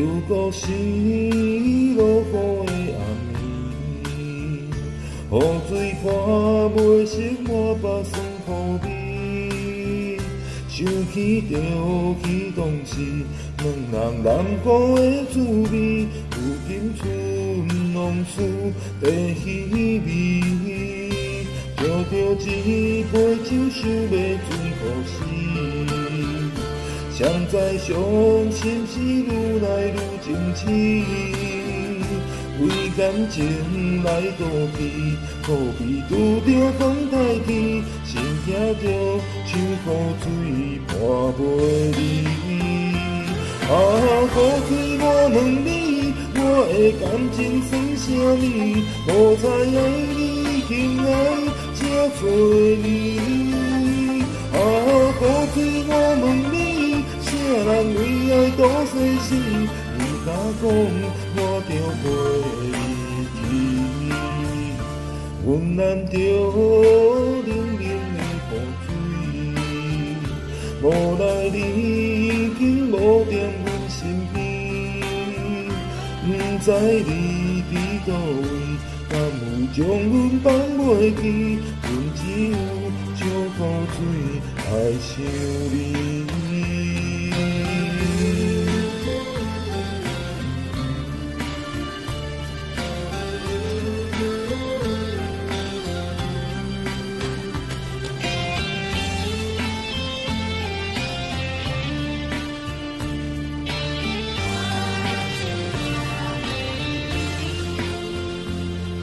又閣是落雨的暗暝，雨水泼袂熄满腹酸苦味。想起著彼当时，两人难过的滋味，如今春往事地稀微。照著一杯酒，想欲醉予死。谁知伤心事愈来愈情深，为感情来赌气，苦比拄著风太天，心疼著像苦水泼袂离。啊，苦水，我问你，我的感情算啥物？无知爱你已经爱这多年。啊，苦水，我问你，啥人为爱赌生死？你敢讲，我著袂记。阮难著冷冷的雨水，无奈你已经无踮阮身边，不知你伫佗位，敢有将阮放袂记？阮只有笑苦水来想你。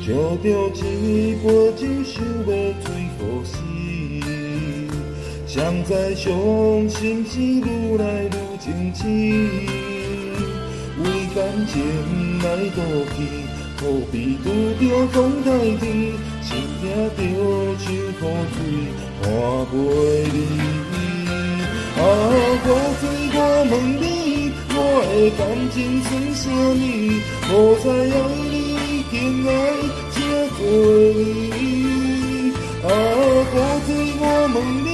照著一杯酒，想欲醉予死。谁知伤心事愈来愈情深，为感情来赌气，好比拄著风太天，心疼著像苦水泼袂离。啊，苦水，我问你，我的感情算啥物？无知爱你已经爱这多年。啊，苦水，我问你，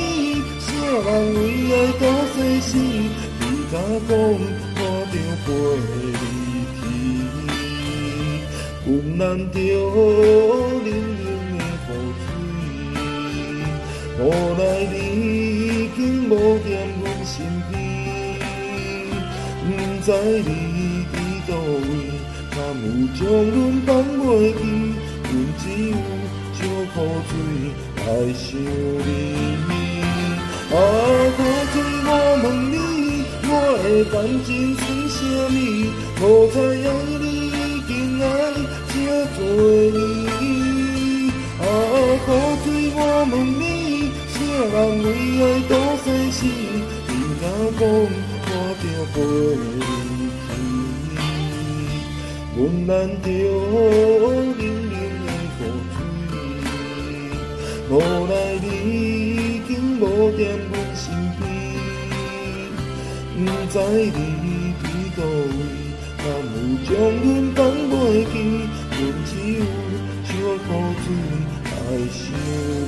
啥人为爱赌生死？你敢讲，我著陪你去。阮难著冷冷的雨水，无奈你已经无踮阮身边，不知你伫佗位，敢有将阮放袂记？阮只有笑苦水来想你。啊，苦水，我问你，我的感情算啥物？无知爱你已经爱这多年。啊，苦水，我问你，啥人为爱赌生死？你敢讲，我著陪你去。阮难著冷冷的雨水，无奈你已经无踮阮身边，不知你伫佗位，敢有将阮放袂记？阮只有笑苦水来想你。